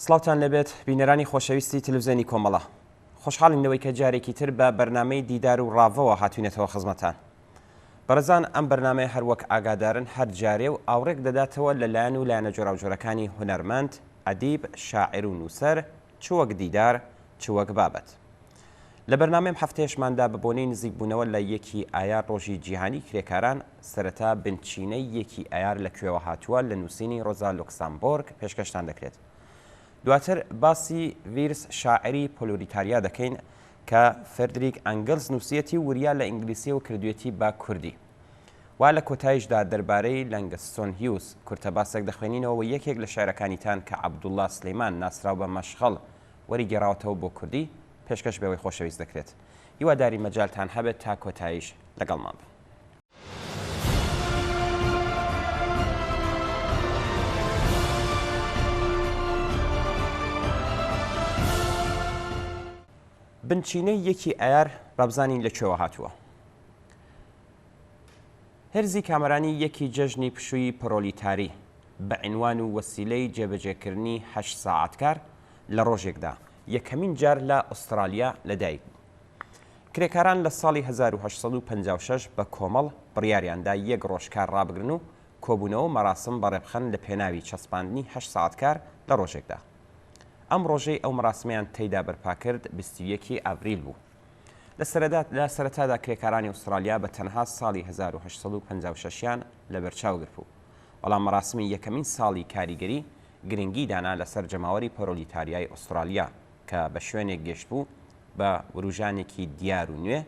سڵاوتان لێبێت بینەرانی خۆشەویستی تلوزیۆنی کۆمەڵە. خۆشحاڵین لەوەی کە جارێکی تر بە بەرنامەی دیدار و ڕاڤەوە هاتوینەتەوە خزمەتان. بەڕێزان ئەم بەرنامەیە هەر وەک ئاگادارن هەر جارێ و ئاوڕێک دەداتەوە لە لایەن و لایەنە جۆراوجۆرەکانی هونەرمەند، ئەدیب، شاعیر و نووسەر چ وەک دیدار چ وەک بابەت. لە بەرنامەی ئەم هەفتەیەشماندا بە بۆنەی نزیکبوونەوە لە یەکی ئایار ڕۆژی جیهانی کرێکاران، سەرەتا بنچینەی یەکی ئایار لە کوێوە هاتووە لە نووسینی ڕۆزا لوکسامبۆرگ پێشکەشتان دەکرێت. دواتر باسی ڤیرس شاعری پۆلۆریتاریا دەکەین کە فردریک ئەنگلز نووسیەتی و وریا لە ئینگلیسیەوە کردوێتی بە کوردی. وا لە کۆتایشدا دەربارەی لەنگستۆن هیوز کورتە باسێک دەخوێنینەوە و یەکێک لە شعرەکانیتان کە عەبدوڵا سلیمان ناسراو بە مەشخەڵ وەریگێڕاوەتەوە بۆ کوردی پێشکەش بەوەی خۆشەویست دەکرێت. هیوادارین مەجالتان هەبێت تا کۆتاییش لەگەڵمان بن. بنچینەی یەکی ئایار با بزانین لە کوێوە هاتووە. هێرزی کامەرانی یەکی جەژنی پشووی پرۆلیتاری بە عینوان و وەسیلەی جێبەجێکردنی هەشت ساعەت کار لە ڕۆژێکدا یەکەمین جار لە ئوسترالیا لەدایک بوو. کرێکاران لە ساڵی 1856 بە کۆمەڵ بڕیاریان دا یەک ڕۆژ کار ڕابگرن و کۆبوونەوە و مەراسم بەڕێبخەن لە پێناوی چەسپاندنی هەشت ساعەت کار لە ڕۆژێکدا. ئەم ڕۆژەی ئەو مەراسمەیان تێیدا بەرپا کرد 21 ی ئاڤریل بوو. لە لە سەرەتادا کرێکارانی ئوسترالیا بە تەنها ساڵی 1856 یان لەبەرچاو گرتبوو، بەڵام مەراسمی یەکەمین ساڵی کاریگەری گرنگی دانا لەسەر جەماوەری پۆرۆلیتاریای ئوسترالیا کە بە شوێنێک گەشتبوو بە وروژانێکی دیار و نوێ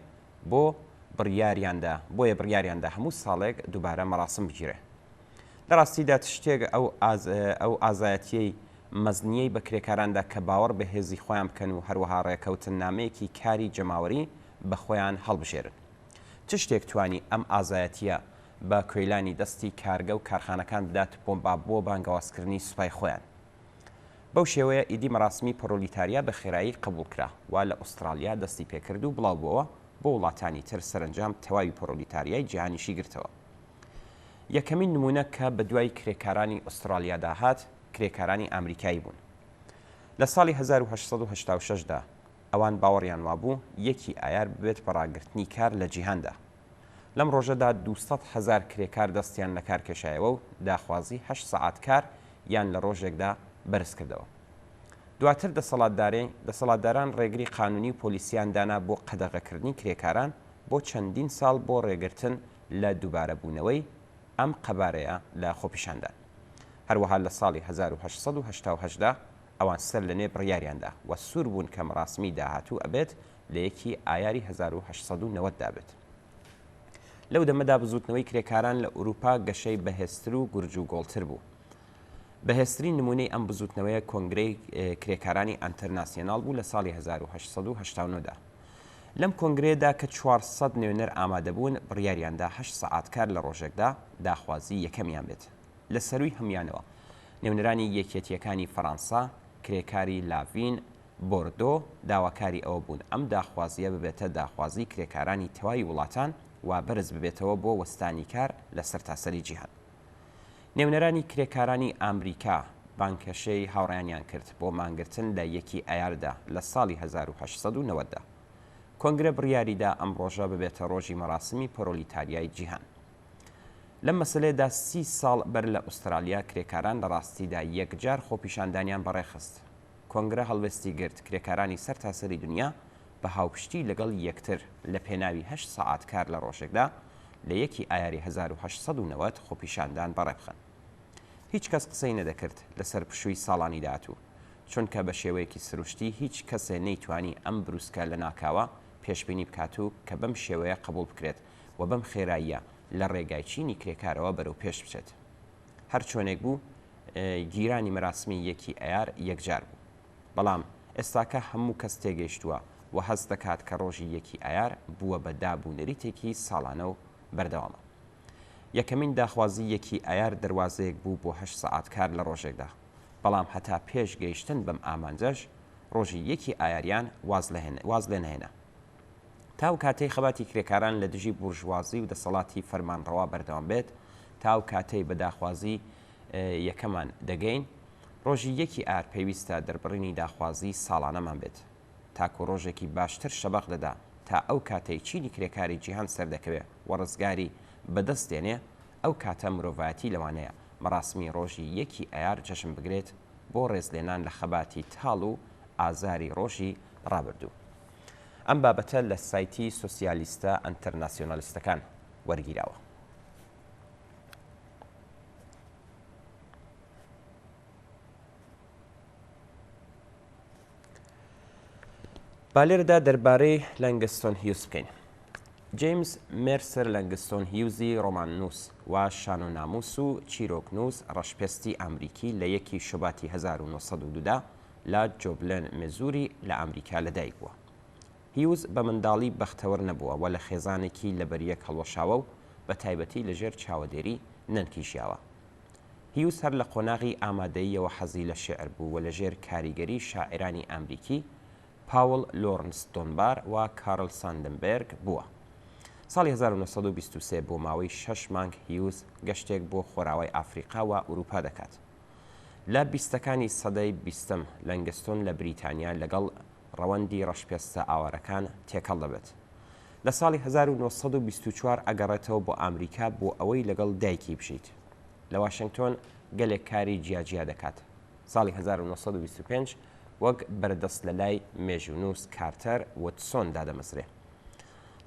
بۆ بڕیاریاندا بۆیە بڕیاریاندا هەموو ساڵێک دووبارە مەراسم بگیرێ. لە ڕاستیدا شتێک ئەو ئەو ئازایەتیەی مەزنیەی بە کرێکاراندا کە باوەڕ بە هێزی خۆیان بکەن و هەروەها ڕێکەوتننامەیەکی کاری جەماوەری بە خۆیان هەڵبژێرن. چ شتێک توانی ئەم ئازایەتیە بە کۆیلانی دەستی کارگە و کارخانەکان بدات بۆ بۆ بانگەوازکردنی سوپای خۆیان؟ بەو شێوەیە ئیدی مەراسمی پۆرۆلیتاریا بە خێرایی قبوڵ کرا و لە ئوستڕاڵیا دەستی پێکرد و بڵاو بۆوە بۆ وڵاتانی تر سەرەنجام تەواوی پۆرۆلیتاریای جیهانیشی گرتەوە. یەکەمین نموونە کە بەدوای کرێکارانی ئوستڕاڵیادا هات کرێکارانی ئامریکایی بوون. لە ساڵی 1886 دا ئەوان باوەڕیان وابوو یەکی ئایار ببێت بە ڕاگرتنی کار لە جیهاندا. لەم ڕۆژەدا 200 هەزار کرێکار دەستیان لە کار کێشایەوە و داخوازی هەشت سەعات کار یان لە ڕۆژێکدا بەرز کردەوە. دواتر دەسەڵاتداران ڕێگری قانونی و پۆلیسیان دانا بۆ قەدەغەکردنی کرێکاران بۆ چەندین ساڵ بۆ ڕێگرتن لە دووبارەبوونەوەی ئەم قەبارەیە لە خۆپیشاندان. هەروەها لە ساڵی 1888 دا ئەوان سەر لە نوێ بڕیاریان دا و سوور بوون کە مەراسمی داهاتوو ئەبێت لە یەکی ئایاری 1890 دا بێت. لەو دەمەدا بزووتنەوەی کرێکاران لە ئورووپا گەشەی بەهێزتر و گورج و گۆڵتر بوو. بەهێزترین نموونەی ئەم بزووتنەوەیە کۆنگرەی کرێکارانی ئەنتەرناسیۆناڵ بوو لە ساڵی 1889 دا. لەم کۆنگرەیەدا کە 400 نوێنەر ئامادەبوون، بڕیاریان دا هەشت سەعات کار لە ڕۆژێکدا داخوازی یەکەمیان بێت. لە سەرووی هەموویانەوە نوێنەرانی یەکیەتییەکانی فەرانسە، کرێکاری لاڤین، بۆردۆ، داواکاری ئەوە بوون ئەم داخوازییە ببێتە داخوازی کرێکارانی تەواوی وڵاتان و بەرز ببێتەوە بۆ وەستانی کار لە سەرتاسەری جیهان. نوێنەرانی کرێکارانی ئامریکا بانگهێشەی هاوڕێیانیان کرد بۆ مانگرتن لە یەکی ئایاردا لە ساڵی 1890 دا. کۆنگرە بڕیاری دا ئەم ڕۆژە ببێتە ڕۆژی مەراسمی پۆرۆلیتاریای جیهان. لەم مەسەلەیەدا سی ساڵ بەر لە ئوسترالیا کرێکاران لە ڕاستیدا یەکجار خۆپیشاندانیان بەڕێخست. کۆنگرە هەڵوێستی گرت کرێکارانی سەرتاسەری دنیا بە هاوپشتی لەگەڵ یەکتر لە پێناوی هەشت سەعات کار لە ڕۆژێکدا لە یەکی ئایاری 1890 خۆپیشاندان بەڕێبخەن. هیچ کەس قسەی نەدەکرد لەسەر پشووی ساڵانی داهاتوو، چونکە بە شێوەیەکی سروشتی هیچ کەسێ نەیتوانی ئەم بروسکە لەناکاوە پێشبینی بکات و کە بەم شێوەیە قبوڵ بکرێت و بەم خێراییە لە ڕێگای چینی کرێکارەوە بەرەو پێش بچێت. هەر چۆنێک بوو گیرانی مەراسمی یەکی ئەیار یەکجار بوو. بەڵام ئێستاکە هەموو کەس تێگەیشتووە و هەست دەکات کە ڕۆژی یەکی ئایار بووە بە داب و نەریتێکی ساڵانە و بەردەوامە. یەکەمین داخوازی یەکی ئایار دەروازەیەک بوو بۆ هەشت سەعات کار لە ڕۆژێکدا، بەڵام هەتا پێش گەیشتن بەم ئامانجەش ڕۆژی یەکی ئایاریان واز لێنەهێنا. تا ئەو کاتەی خەباتی کرێکاران لە دژی بورژوازی و دەسەڵاتی فەرمانڕەوا بەردەوام بێت، تا ئەو کاتەی بە داخوازی یەکەمان دەگەین. ڕۆژی یەکی ئایار پێویستە دەربڕینی داخوازیی ساڵانەمان بێت. تاکو ڕۆژێکی باشتر شەبەق دەدا، تا ئەو کاتەی چینی کرێکاری جیهان سەردەکەوێ و ڕزگاری بەدەست دێنێ، ئەو کاتە مرۆڤایەتی لەوانەیە مەراسمی ڕۆژی یەکی ئایار جەژن بگرێت بۆ ڕێزلێنان لە خەباتی تاڵ و ئازاری ڕۆژی ڕابردوو. ئەم بابەتە لە سایتی سۆسیالیستە ئەنتەرناسیۆنالیستەکان وەرگیراوە. با لێرەدا دەربارەی لەنگستۆن هیوز بکەین. جەیمز مێرسەر لەنگستۆن هیوزی ڕۆماننووس و شانۆنامووس و چیرۆکنووس ڕەشپێستی ئامریکی لە یەکی شوباتی 1902 دا لە جۆبلن، میزوری لە ئامریکا لەدایک بووە. هیوز بە منداڵی بەختەوەر نەبووە و لە خێزانێکی لەبەریەک هەڵوەشاوە و بە تایبەتی لەژێر چاوەدێری نەنکی ژیاوە. هیوز هەر لە قۆناغی ئامادەییەوە حەزی لە شیعر بوو و لەژێر کاریگەری شاعیرانی ئامریکی پاوڵ لۆرنس دۆنبار و کارل ساندنبێرگ بووە. ساڵی 1923 بۆ ماوەی شەش مانگ هیوز گەشتێک بۆ خۆراوای ئافریقا و ئورووپا دەکات. لە بیستەکانی سەدەی بیستەم لەنگستۆن لە بریتانیا لەگەڵ ڕەوەندی ڕەشپێستە ئاوارەکان تێکەڵ دەبێت. لە ساڵی 1924 ئەگەڕێتەوە بۆ ئامریکا بۆ ئەوەی لەگەڵ دایکی بژیت. لە واشنگتۆن گەلێک کاری جیاجیا دەکات. ساڵی 1925 وەک بەردەست لە لای مێژوونووس کارتەر وتسۆن دادەمەزرێ.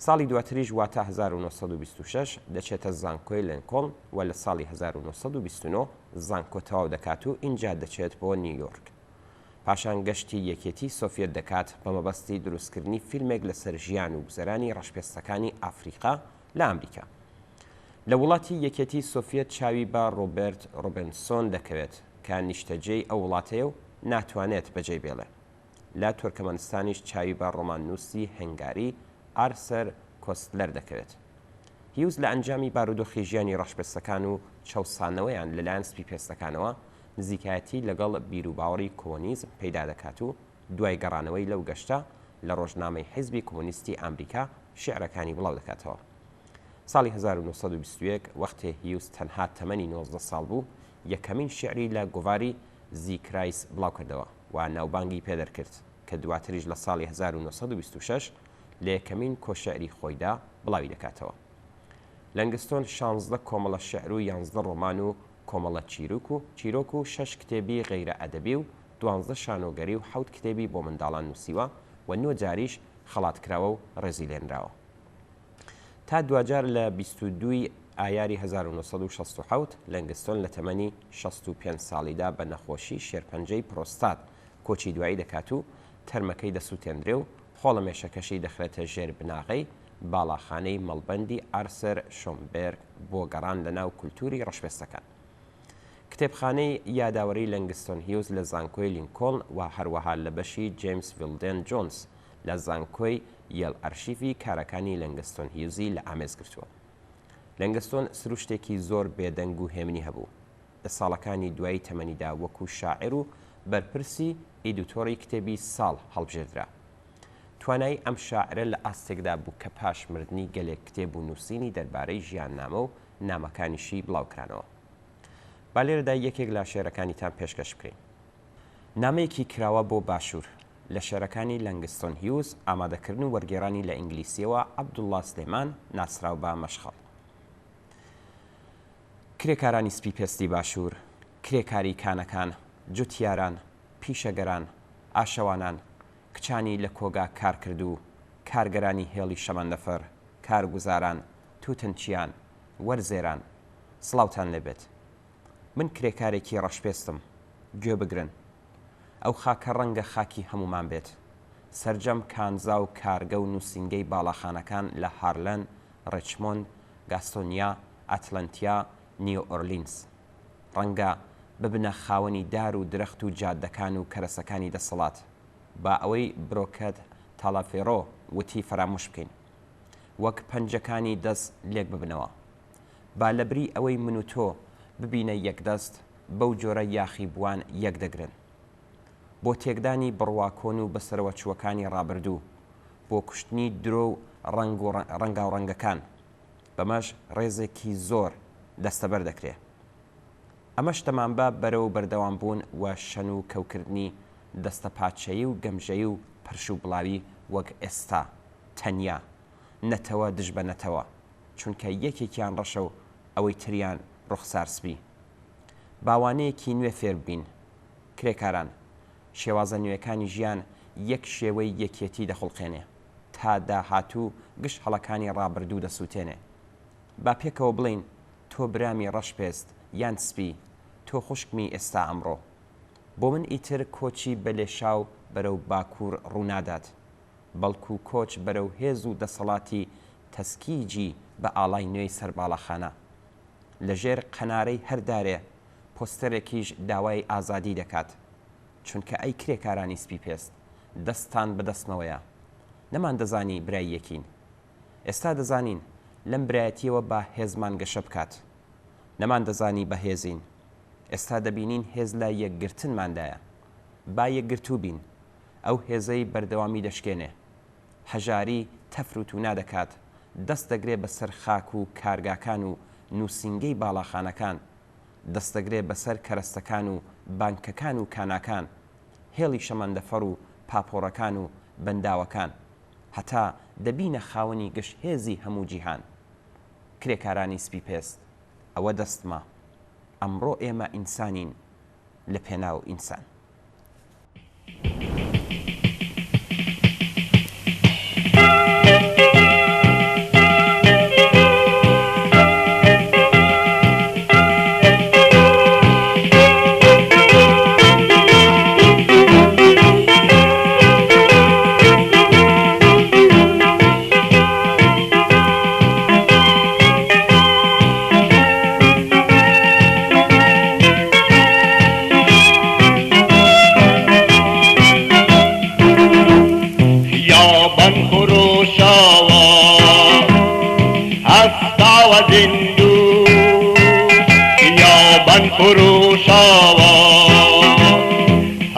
ساڵی دواتریش واتە 1926 دەچێتە زانکۆی لینکۆڵن و لە ساڵی 1929 زانکۆ تەواو دەکات و ئینجا دەچێت بۆ نیویۆرک. پاشان گەشتی یەکێتی سۆفیەت دەکات بە مەبەستی دروستکردنی فیلمێک لەسەر ژیان و گوزەرانی ڕەشپێستەکانی ئەفریقا لە ئەمریکا. لە وڵاتی یەکێتی سۆفیەت چاوی بە ڕۆبێرت ڕۆبنسۆن دەکەوێت کە نیشتەجێی ئەو وڵاتەیە و ناتوانێت بەجێی بێڵێ. لە تورکەمەنستانیش چاوی بە ڕۆماننووسی هەنگاری ئارسەر کۆستلەر دەکەوێت. هیوز لە ئەنجامی بارودۆخی ژیانی ڕەشپێستەکان و چەوسانەوەیان لەلایەن سپیپێستەکانەوە نزیکایەتی لەگەڵ بیروباوەڕی کۆمۆنیزم پەیدا دەکات و دوای گەڕانەوەی لەو گەشتە لە ڕۆژنامەی حیزبی کۆمۆنیستی ئامریکا شیعرەکانی بڵاو دەکاتەوە. ساڵی 1921 وەختێ هیوز تەنها تەمەنی 19 ساڵ بوو یەکەمین شیعری لە گۆڤاری زی کرایس بڵاو کردەوە و ناوبانگی پێ دەرکرد کە دواتریش لە ساڵی 1926 لە یەکەمین کۆشیعری خۆیدا بڵاوی دەکاتەوە. لەنگستۆن شانزدە کۆمەڵە شیعر و یانزدە ڕۆمان و کۆمەڵە چیروک و چیرۆک و شەش کتێبی غەیرە ئەدەبی و دوانزدە شانۆگەری و حەوت کتێبی بۆ منداڵان نووسیوە و نۆ جاریش خەڵات کراوە و ڕێزی لێنراوە. تا دواجار لە 22 ی ئایاری 1967 لەنگستۆن لە تەمەنی 65 ساڵیدا بە نەخۆشی شێرپەنجەی پرۆستات کۆچی دوایی دەکات و تەرمەکەی دەسووتێندرێ و خۆڵەمێشەکەشی دەخرێتە ژێر بناغەی باڵاخانەی مەڵبەندی ئارسەر شۆمبێرگ بۆ گەڕان لەناو کولتووری ڕەشپێستەکان. کتێبخانەی یاداوەری لەنگستۆن هیوز لە زانکۆی لینکۆڵن و هەروەها لە بەشی جەیمس ڤیلدێن جۆنس لە زانکۆی یێڵ ئەرشیفی کارەکانی لەنگستۆن هیوزی لە ئامێز گرتووە. لەنگستۆن سروشتێکی زۆر بێدەنگ و هێمنی هەبوو. لە ساڵەکانی دوایی تەمەنیدا وەکوو شاعیر و بەرپرسی ئیدیتۆڕی کتێبی ساڵ هەڵبژێردرا. توانایی ئەم شاعرە لە ئاستێکدا بوو کە پاش مردنی گەلێک کتێب و نووسینی دەربارەی ژیاننامە و نامەکانیشی بڵاوکرانەوە. با لێرەدا یەکێک لە شێعرەکانیتان پێشکەش بکەین. نامەیەکی کراوە بۆ باشوور، لە شێعرەکانی لەنگستۆن هیوز، ئامادەکردن و وەرگێڕانی لە ئینگلیسییەوە عەبدوڵڵا سلێمان، ناسراو بە مەشخەڵ. کرێکارانی سپی پێستی باشوور، کرێکاری کانەکان، جوتیاران، پیشەگەران، ئاشەوانان، کچانی لە کۆگا کارکردوو، کارگەرانی هێڵی شەمەندەفەر، کارگوزاران، توتنچیان، وەرزێران، سڵاوتان لێبێت. من کرێکارێکی ڕەشپێستم. گوێ بگرن. ئەو خاکە ڕەنگە خاکی هەموومان بێت. سەرجەم کانزا و کارگە و نووسینگەی باڵاخانەکان لە هارلەن، ڕێچمۆند، گاستۆنیا، ئەتلەنتیا، نیو ئۆرلینز. ڕەنگە ببنە خاوەنی دار و درەخت و جادەکان و کەرەسەکانی دەسەڵات. با ئەوەی برۆکەت تالافێرۆ وتی فەرامۆش بکەین. وەک پەنجەکانی دەست لێک ببنەوە. با لەبری ئەوەی من و تۆ ببینە یەک دەست، بەو جۆرە یاخیبووان یەک دەگرن. بۆ تێکدانی بڕوا کۆن و بەسەرەوەچووەکانی ڕابردوو، بۆ کوشتنی درۆ و ڕەنگ و ڕەنگاوڕەنگەکان. بەمەش ڕێزێکی زۆر دەستەبەر دەکرێ. ئەمەش دەمانبا بەرەو بەردەوامبوون و شەن و کەوکردنی دەستەپاچەیی و گەمژەیی و پرش و بڵاوی وەک ئێستا، تەنیا، نەتەوە دژ بە نەتەوە، چونکە یەکێکیان ڕەشە و ئەوەی تریان ڕوخسار سپی. با وانەیەکی نوێ فێر ببین. کرێکاران، شێوازە نوێیەکانی ژیان یەک شێوەی یەکێتی دەخوڵقێنێ، تا داهاتوو گشت هەڵەکانی ڕابردوو دەسووتێنێ. با پێکەوە بڵێین تۆ برامی ڕەش پێست یان سپی، تۆ خوشکمی ئێستا ئەمڕۆ. بۆ من ئیتر کۆچی بە لێشاو بەرەو باکوور ڕوو نادات، بەڵکو کۆچ بەرەو هێز و دەسەڵاتی تەسکیجی بە ئاڵای نوێی سەر باڵاخانە. لە ژێر قەنارەی هەر دارێ پۆستەرێکیش داوای ئازادی دەکات. چونکە ئەی کرێکارانی سپی پێست، دەستتان بە دەستمەوەیە. نەماندەزانی برای یەکین. ئێستا دەزانین لەم برایەتیەوە با هێزمان گەشە بکات. نەماندەزانی بەهێزین. ئێستا دەبینین هێز لە یەکگرتنماندایە. با یەکگرتوو بین. ئەو هێزەی بەردەوامی دەشکێنێ. هەژاری تەفر و تونا دەکات، دەست دەگرێ بە سەر خاک و کارگاکان و نووسینگەی باڵاخانەکان، دەست دەگرێ بە سەر کەرەستەکان و بانکەکان و کاناکان، هێڵی شەمەندەفەڕ و پاپۆڕەکان و بەنداوەکان. هەتا دەبینە خاوەنی گشت هێزی هەموو جیهان. کرێکارانی سپی پێست، ئەوە دەستمە. ئەمڕۆ ئێمە ئینسانین لە پێناو ئینسان. خیابان خروشاوە هەستاوە زیندوو خیابان خروشاوە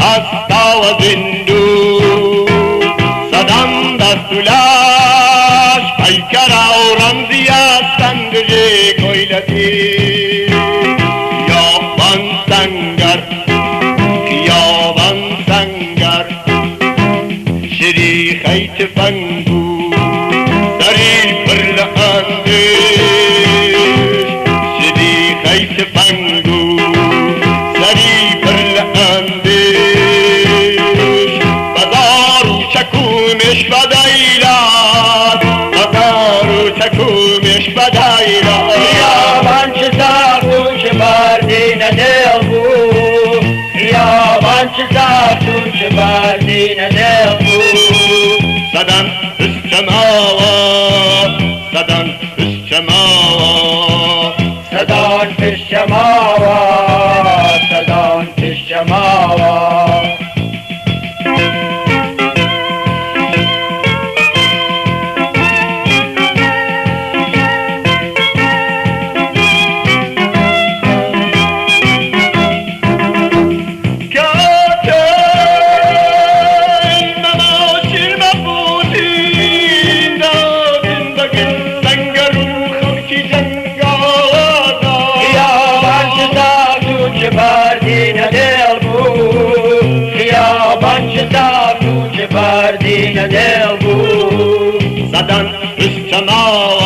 هەستاوە زیندوو سەدان دەست و لەش پەیکەرە و ڕەمزیە سەنگری کۆیلەتی خیابان سەنگەر خیابان سەنگەر شریخەی تفەنگ و سەری پر لە ئەندێش شریخەی تفەنگ و سەری پر لە ئەندێش بە دار و چەک و مێش بە دەیلات بە دار و چەک و مێش بە دەیلات. خیابان چ سەخت و چ بەردینە دڵ بوو خیابان چ سەخت و چ بەردینە دڵ بوو. سەدان پشتە ماوە سەدان پشتە ماوە. سەدان پشتە ماوە سەدان پشتە ماوە. کاتەی مەماشیر مەبووتین دادن بەگژ سەنگەر و خەڵکی جەنگاوەدا. خیابان چ سەخت و چ بەردینە دڵ بوو خیابان چ سەخت و چ بەردینە دڵ بوو. سەدان پشتە ماوە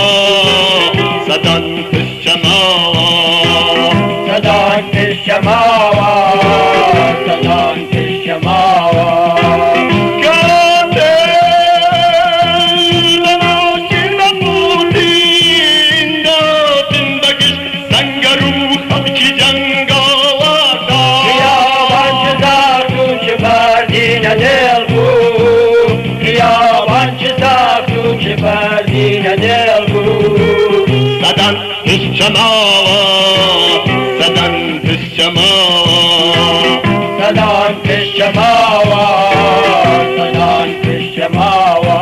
سەدان پشتە ماوە. سەدان پشتە ماوە سەدان پشتە ماوە. کاتەی مەماشیر مەبووتین دادن بەگژ سەنگەر و خەڵکی جەنگاوەدا. خیابان چ سەخت و چ بەردینە دڵ بوو خیابان چ سەخت و چ بەردینە دڵ بوو. سەدان پشتە ماوە سەدان پشتە ماوە. سەدان پشتە ماوە سەدان پشتە ماوە.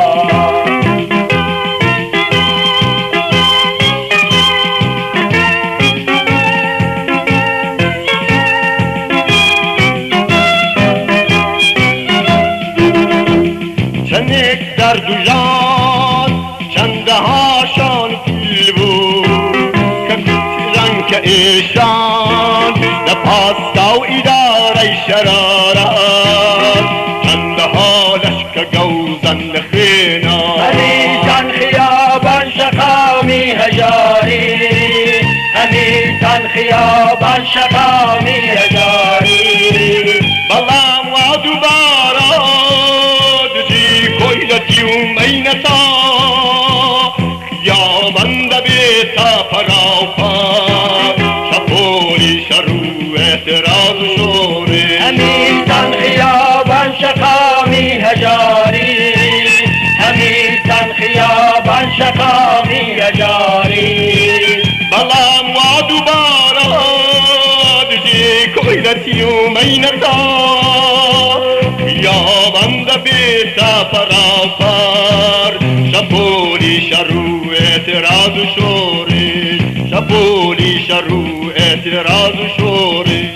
چەندێک دەرد و ژان چەندەها شان پیل بوو کە کوتران کە ئێشان پاسدا و ئیدارەی شەرارەت چەندەها لەشکە گەوزەن لە خوێنا. هەمیسان خیابان شەقامی هەژاری هەمیسان خیابان شەقامی هەژاری. بەڵام وا دووبارە دژی کۆیلەتی و مەینەتا خیابان دەبێتە پەراوپەر شەپۆلی شەڕ و ئیعتراز و شۆڕش. هەمیسان خیابان شەقامی هەژاری هەمیسان خیابان شەقامی هەژاری. بەڵام وا دووبارە دژی کۆیلەتی و مەینەتا خیابان دەبێتە پەراوپەر شەپۆلی شەڕ و ئیعتراز و شۆڕش شەپۆلی شەڕ و ئیعتراز و شۆڕش.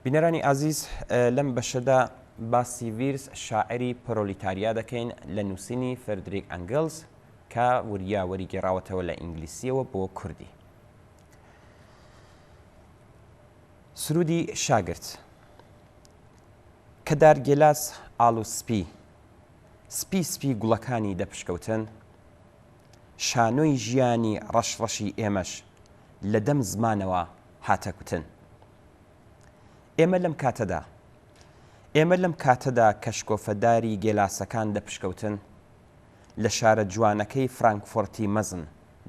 بینەرانی ئازیز لەم بەشەدا باسی ڤیرس شاعری پرۆلیتاریا دەکەین لە نووسینی فردریک ئەنگلز کە وریا وەریگێڕاوەتەوە لە ئینگلیسیەوە بۆ کوردی. سرودی شاگرد کە دار گێلاس ئاڵ و سپی سپی سپی گوڵەکانی دەپشکەوتن شانۆی ژیانی ڕەش ڕەشی ئێمەش لە دەم زمانەوە هاتە کوتن. ئێمە لەم کاتەدا ئێمە لەم کاتەدا کە شکۆفەداری گێلاسەکان دەپشکەوتن لە شارە جوانەکەی فرانکفۆرتی مەزن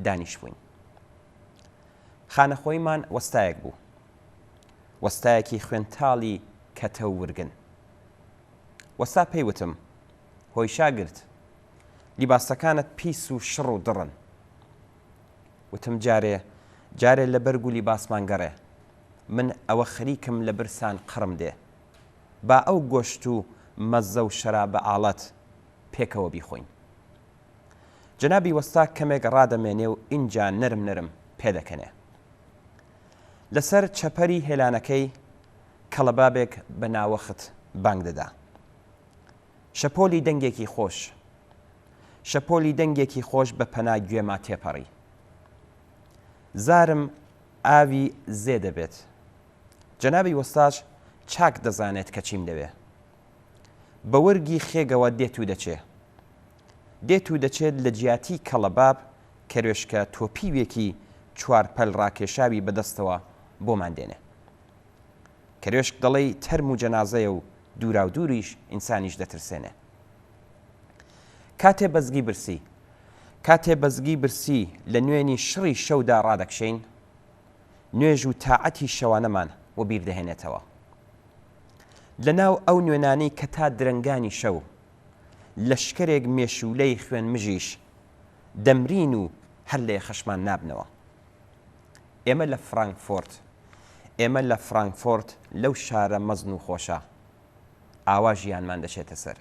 دانیشبووین. خانەخۆیمان وەستایەک بوو. وەستایەکی خوێنتاڵی کەتە و ورگن. وەستا پێی وتم، هۆی شاگرد، لیباسەکانت پیس و شڕ و دڕن. وتم جارێ جارێ لە بەرگ و لیباسمان گەڕێ. من ئەوە خەریکم لە برسان قڕم دێ. با ئەو گۆشت و مەزە و شەرابە ئاڵەت پێکەوە بیخۆین. جەنابی وەستا کەمێک ڕادەمێنێ و ئینجا نەرم نەرم پێدەکەنێ. لەسەر چەپەری هێلانەکەی کەڵەبابێک بە ناوەخت بانگ دەدا. شەپۆلی دەنگێکی خۆش شەپۆلی دەنگێکی خۆش بە پەنا گوێما تێپەڕی. زارم ئاوی زێ دەبێت. جەنابی وەستاش چاک دەزانێت کە چیم دەوێ. بە ورگی خێگەوە دێت و دەچێ. دێت و دەچێت لە جیاتی کەڵەباب کەروێشکە تۆپیوێکی چوارپەل ڕاکێشاوی بە دەستەوە بۆمان دێنێ. کەروێشک دەڵێی تەرم و جەنازەیە و دووراودووریش ئینسانیش دەترسێنێ. کاتێ بەزگی برسی کاتێ بەزگی برسی لە نوێنی شڕی شەودا ڕادەکشێین، نوێژ و تاعەتی شەوانەمان وەبیر دەهێنێتەوە. لە ناو ئەو نوێنانەی کە تا درەنگانی شەو لەشکرێک مێشوولەی خوێنمژیش دەمرین و هەر لە یەخەشمان نابنەوە. ئێمە لە فرانکفۆرت ئێمە لە فرانکفۆرت لەو شارە مەزن و خۆشە ئاوا ژیانمان دەچێتە سەر.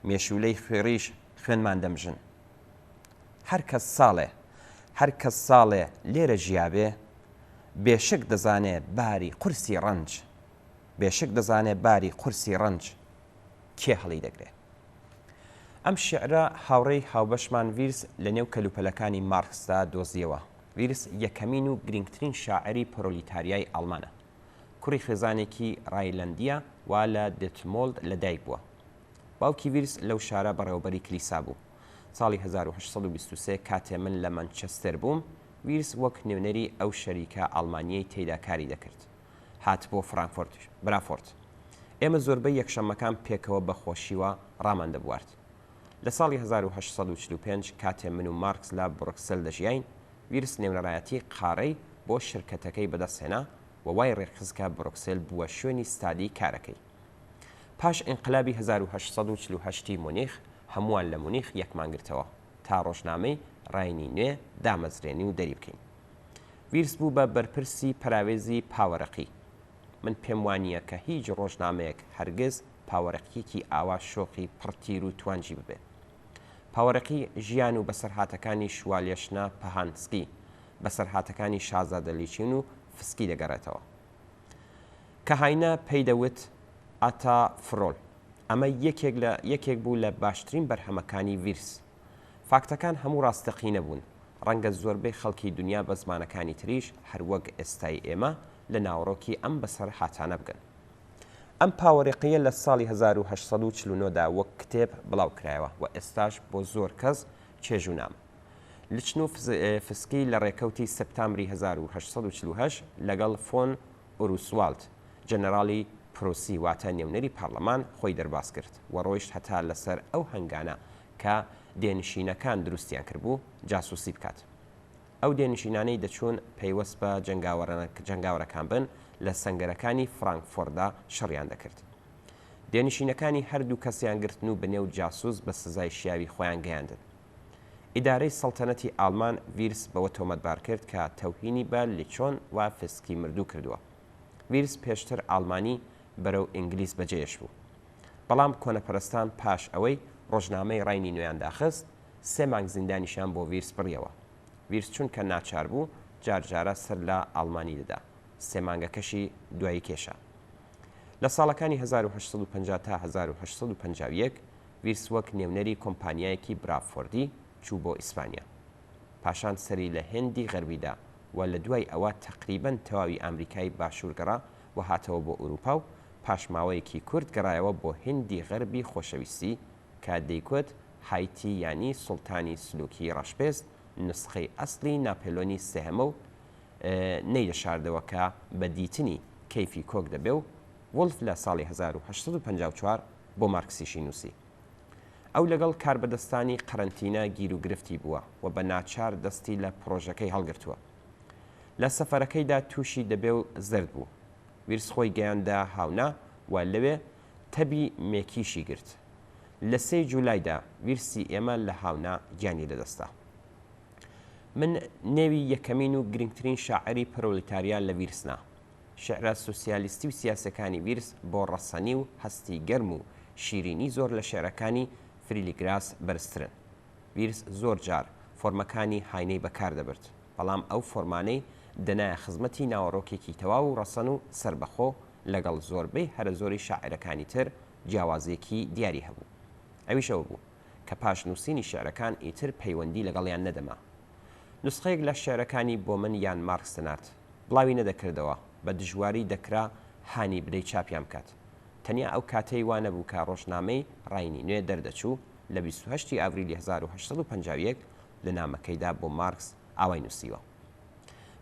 مێشوولەی خوێڕیش خوێنمان دەمژن. هەر کەس ساڵێ هەر کەس ساڵێ لێرە ژیابێ بێشک دەزانێ باری قورسی ڕەنج بێشک دەزانێ باری قورسی ڕەنج کێ هەڵیدەگرێ. ئەم شیعرە هاوڕێی هاوبەشمان ڤیرس لە نێو کەلوپەلەکانی مارکسدا دۆزییەوە. ڤیرس یەکەمین و گرینگترین شاعیری پرۆلیتاریای ئاڵمانە. کوڕی خێزانێکی ڕایلەندییە و لە دێتمۆلد لە دایک بووە. باوکی ڤیرس لەو شارە بەڕێوەبەری کلیسا بوو. ساڵی 1823 کاتێ من لە مەنچستێر بووم، ویرس وەک نوێنەری ئەو شەریکە ئاڵمانییەی تێیدا کاری دەکرد، هات بۆ فرانکفۆرت برافۆرت. ئێمە زۆربەی یەکشەممەکان پێکەوە بە خۆشیوە ڕامان دەبوارد. لە ساڵی 1845 کاتێ من و مارکس لە بڕۆکسێل دەژیاین، ویرس نوێنەرایەتی قارەی بۆ شرکەتەکەی بەدەست هێنا و وای ڕێکخست کە بڕۆکسێل بووە شوێنی ستادی کارەکەی. پاش ئینقلابی 1848 ی مونیخ، هەمووان لە مونیخ یەکمان گرتەوە تا ڕۆژنامەی ڕاینی نوێ دامەزرێنین و دەریبکەین. ویرس بوو بە بەرپرسی پەراوێزی پاوەرەقی. من پێم وانییە کە هیچ ڕۆژنامەیەک هەرگز پاوەرەقییەکی ئاوا شۆخی پڕ تیر و توانجی ببێ. پاوەرەقی ژیان و بەسەرهاتەکانی شوالێشنە پەهانسکی. بەسەرهاتەکانی شازادە لیچین و فسکی دەگەڕێتەوە. کە هاینە پێی دەوت ئاتا فرۆل. ئەمە یەکێک لە یەکێک بوو لە باشترین بەرهەمەکانی ڤیرس. فاکتەکان هەموو ڕاستەقینە بوون. ڕەنگە زۆربەی خەڵکی دونیا بە زمانەکانی تریش هەر وەک ئێستای ئێمە لە ناوەڕۆکی ئەم بەسەرهاتانە بگەن. ئەم پاوەرێقییە لە ساڵی 1849 دا وەک کتێب بڵاو کرایەوە و ئێستاش بۆ زۆر کەس چێژ و نامە. لچن و فسکی لە ڕێکەوتی سپتامبری 1848 لەگەڵ فۆن ئوروسوالد، جەنەراڵی پروسی واتە نێونەری پارلەمان خۆی دەرباز کرد و ڕۆیشت هەتا لەسەر ئەو هەنگانە کە دێنشینەکان دروستیان کردبوو جاسوسی بکات. ئەو دێنشینانەی دەچوون پەیوەست بە جەنگاوەرەکان بن لە سەنگەرەکانی فرانکفۆرتدا شەڕیان دەکرد. دێنشینەکانی هەردوو کەسیان گرتن و بەنێو جاسوس بە سزای شیاوی خۆیان گەیاندن. ئیدارەی سەڵتەنەتی ئاڵمان ڤیرس بەوە تۆمەتبار کرد کە تەوهینی بە لیچۆن و فسکی مردوو کردووە. ڤیرس پێشتر ئاڵمانی بەرەو ئینگلیز بەجێیشبوو. بەڵام کۆنەپەرستان پاش ئەوەی ڕۆژنامەی ڕاینی نوێیان داخست، سێ مانگ زیندانیشیان بۆ ڤیرس بڕیەوە. ڤیرس چونکە ناچار بوو، جار جارە سەر لە ئاڵمانی دەدا. سێ مانگەکەشی دوایی کێشا. لە ساڵەکانی 1850 تا 1851 ڤیرس وەک نێونەری کۆمپانیایەکی برافۆردی چوو بۆ ئیسپانیا. پاشان سەری لە هێندی غەربی دا و لە دوای ئەوە تەقریبەن تەواوی ئامریکای باشوور گەڕا و هاتەوە بۆ ئورووپا و پاش ماوەیەکی کورت گەڕایەوە بۆ هیندی غەربی خۆشەویستی کە دەیکوت هایتی یانی سوڵتانی سلوکی ڕەشپێست نوسخەی ئەسڵی ناپێلۆنی سێهەمە و نەیدەشاردەوە کە بە دیتنی کەیفی کۆک دەبێ و وڵف لە ساڵی 1854 بۆ مارکسیشی نووسی. ئەو لەگەڵ کاربەدەستانی قەرەنتینە گیروگرفتی بووە و بە ناچار دەستی لە پڕۆژەکەی هەڵگرتووە. لە سەفەرەکەیدا تووشی دەبێ و زەرد بوو. ویرس خۆی گەیاندە هاونا و لەوێ تەبی مێکیشی گرت. لە سێی جولایدا ویرسی ئێمە لە هاونا گیانی لەدەستدا. من نێوی یەکەمین و گرنگترین شاعیری پرۆلیتاریا لە ویرس نا. شیعرە سوسیالیستی و سیاسیەکانی ویرس بۆ ڕەسەنی و هەستی گەرم و شیرینی زۆر لە شیعرەکانی فریلیگراس بەرزترن. ویرس زۆر جار فۆرمەکانی هاینەی بەکار دەبرد، بەڵام ئەو فۆرمانەی دەنایە خزمەتی ناوەڕۆکێکی تەواو و ڕەسەن و سەربەخۆ لەگەڵ زۆربەی هەرەزۆری شاعیرەکانی تر جیاوازیەکی دیاری هەبوو. ئەویش ئەوە بوو کە پاش نووسینی شیعرەکان ئیتر پەیوەندی لەگەڵیان نەدەما. نوسخەیەک لە شیعرەکانی بۆ من یان مارکس دەنارد. بڵاوی نەدەکردەوە، بە دژواری دەکرا هانی بدەی چاپیان بکات. تەنیا ئەو کاتەی وا نەبوو کە ڕۆژنامەی ڕاینی نوێ دەردەچوو، لە 28 ی ئاڤریلی 1851 لە نامەکەیدا بۆ مارکس ئاوای نووسیوە.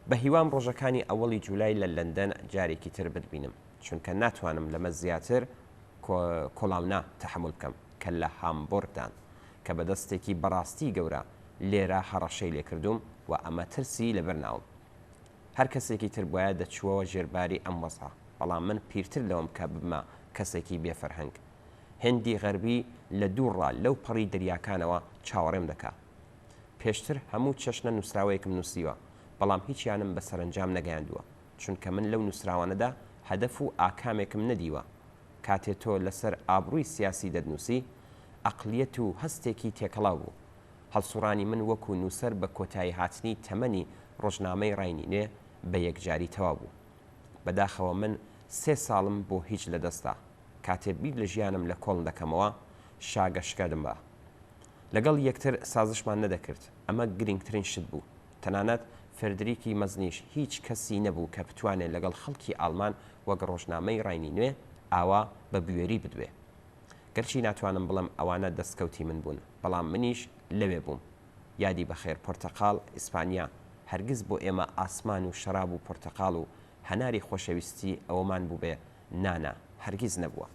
بە هیوام ڕۆژەکانی ئەوەڵی جولای لە لەندەن جارێکی تر بتبینم، چونکە ناتوانم لەمە زیاتر کۆلاونا تەحەمول بکەم کە لە هامبۆرگدان، کە بە دەستێکی بەڕاستی گەورە لێرە هەڕەشەی لێکردووم و ئەمە ترسی لەبەر ناوم. هەر کەسێکی تر بوایە دەچووەوە ژێر باری ئەم وەزعە، بەڵام من پیرتر لەوەم کە ببمە کەسێکی بێ فەرهەنگ. هێندی غەربی لە دوورڕا لەو پەڕی دەریاکانەوە چاوەڕێم دەکا. پێشتر هەموو چەشنە نووسراوەیەکم نووسیوە، بەڵام هیچیانم بە سەرەنجام نەگەیاندووە، چونکە من لەو نووسراوانەدا هەدەف و ئاکامێکم نەدیوە. کاتێ تۆ لەسەر ئابڕووی سیاسی دەتنووسی، ئەقڵیەت و هەستێکی تێکەڵاو بوو. هەڵسوڕانی من وەکو نووسەر بە کۆتایی هاتنی تەمەنی ڕۆژنامەی ڕاینی نوێ بە یەکجاری تەواو بوو. بەداخەوە من سێ ساڵم بۆ هیچ لەدەستدا. کاتێ بیر لە ژیانم لە کۆڵن دەکەمەوە، شاگەشکە دەبم. لەگەڵ یەکتر سازشمان نەدەکرد، ئەمە گرینگترین شت بوو. تەنانەت فردریکی مەزنیش هیچ کەسی نەبوو کە بتوانێ لەگەڵ خەڵکی ئاڵمان وەک ڕۆژنامەی ڕاینی نوێ ئاوا بە بوێری بدوێ. گەرچی ناتوانم بڵێم ئەوانە دەستکەوتی من بوون، بەڵام منیش لەوێ بووم. یادی بەخێر پرتەقاڵ ئیسپانیا هەرگیز بۆ ئێمە ئاسمان و شەراب و پرتەقاڵ و هەناری خۆشەویستی ئەوەمان بووبێ، نا نا، هەرگیز نەبووە.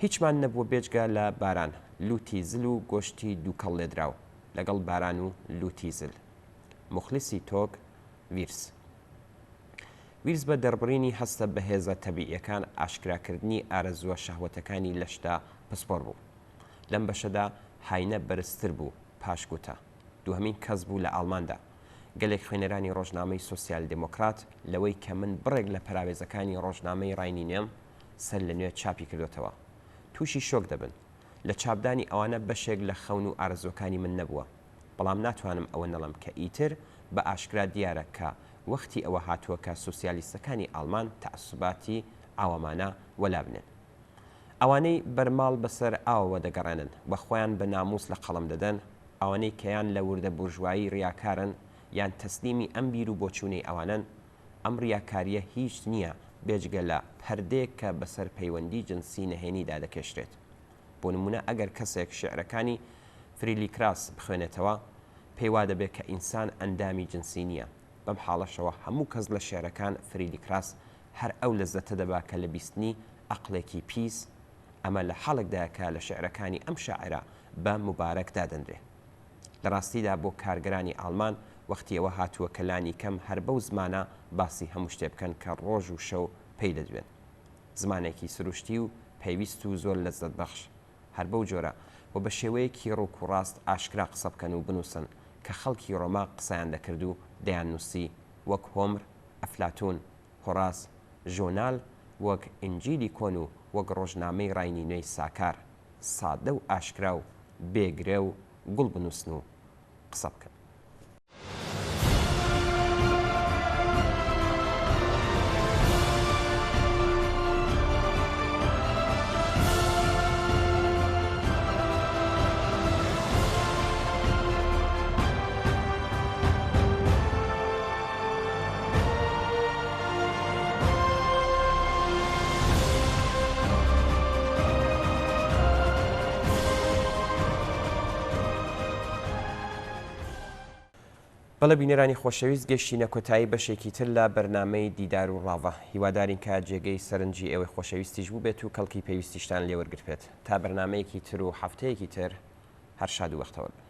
هیچمان نەبووە بێجگە لە باران، لووتی زل و گۆشتی دووکەڵ لێدراو، لەگەڵ باران و لووتی زل. موخلیسی تۆک، ویرس. ویرس بە دەربڕینی هەستە بەهێزە تەبیعیەکان ئاشکراکردنی ئارەزووە شەهوەتەکانی لەشدا پسپۆڕ بوو. لەم بەشەدا هاینە بەرزتر بوو پاش گوتە. دووهەمین کەس بوو لە ئاڵماندا. گەلێک خوێنەرانی ڕۆژنامەی سۆسیال دێمۆکڕات لەوەی کە من بڕێک لە پەراوێزەکانی ڕۆژنامەی ڕاینی نوێم سەر لە نوێ چاپی کردۆتەوە تووشی شۆک دەبن. لە چاپدانی ئەوانە بەشێک لە خەون و ئارەزووەکانی من نەبووە. بەڵام ناتوانم ئەوە نەڵێم کە ئیتر بە ئاشکرا دیارە کە وەختی ئەوە هاتووە کە سوسیالیستەکانی ئاڵمان تەعەسوباتی عەوامانە وەلا بنێن. ئەوانەی بەرماڵ بەسەر ئاوەوە دەگەڕێنن و خۆیان بە نامووس لە قەڵەم دەدەن، ئەوانەی کە یان لە وردە بورژوایی ڕیاکارن یان تەسلیمی ئەم بیر و بۆچوونەی ئەوانەن، ئەم ڕیاکارییە هیچ نییە بێجگە لە پەردەیەک کە بەسەر پەیوەندی جنسی نەهێنیدا دەکێشرێت. بۆ نموونە ئەگەر کەسێک شیعرەکانی فریلیکراس بخوێنێتەوە، پێی وا دەبێ کە ئینسان ئەندامی جنسی نییە. بەم حاڵەشەوە هەموو کەس لە شیعرەکان فریلیکراس هەر ئەو لەززەتە دەبا کە لە بیستنی ئەقڵێکی پیس، ئەمە لە حاڵێکدایە کە لە شیعرەکانی ئەم شاعیرە بە موبارەک دادەنرێ. لە ڕاستیدا بۆ کارگەرانی ئاڵمان وەختی ئەوە هاتووە کە لانی کەم هەر بەو زمانە باسی هەموو شتێ بکەن کە ڕۆژ و شەو پێی دەدوێن. زمانێکی سروشتی و پێویست و زۆر لەززەتبەخش. هەر بەو جۆرە و بە شێوەیەکی ڕووک و ڕاست ئاشکرا قسە بکەن و بنووسن کە خەڵکی ڕۆما قسەیان دەکرد و دەیاننووسی وەک هۆمر، ئەفلاتوون، هۆراس، ژۆنال، وەک ئینجیلی کۆن و وەک ڕۆژنامەی ڕاینی نوێی ساکار، سادە و ئاشکرا و بێ گرێ و گوڵ بنووسن و قسە بکەن. بەڵێ بینەرانی خۆشەویست گەشتینە کۆتایی بەشێکی تر لە بەرنامەی دیدار و ڕاڤە هیوادارین کە جێگەی سەرنجی ئێوەی خۆشەویستیش بووبێت و کەڵکی پێویستیشتان لێوەرگرتبێت تا بەرنامەیەکی تر و هەفتەیەکی تر هەر شاد و بەختەوەر بن.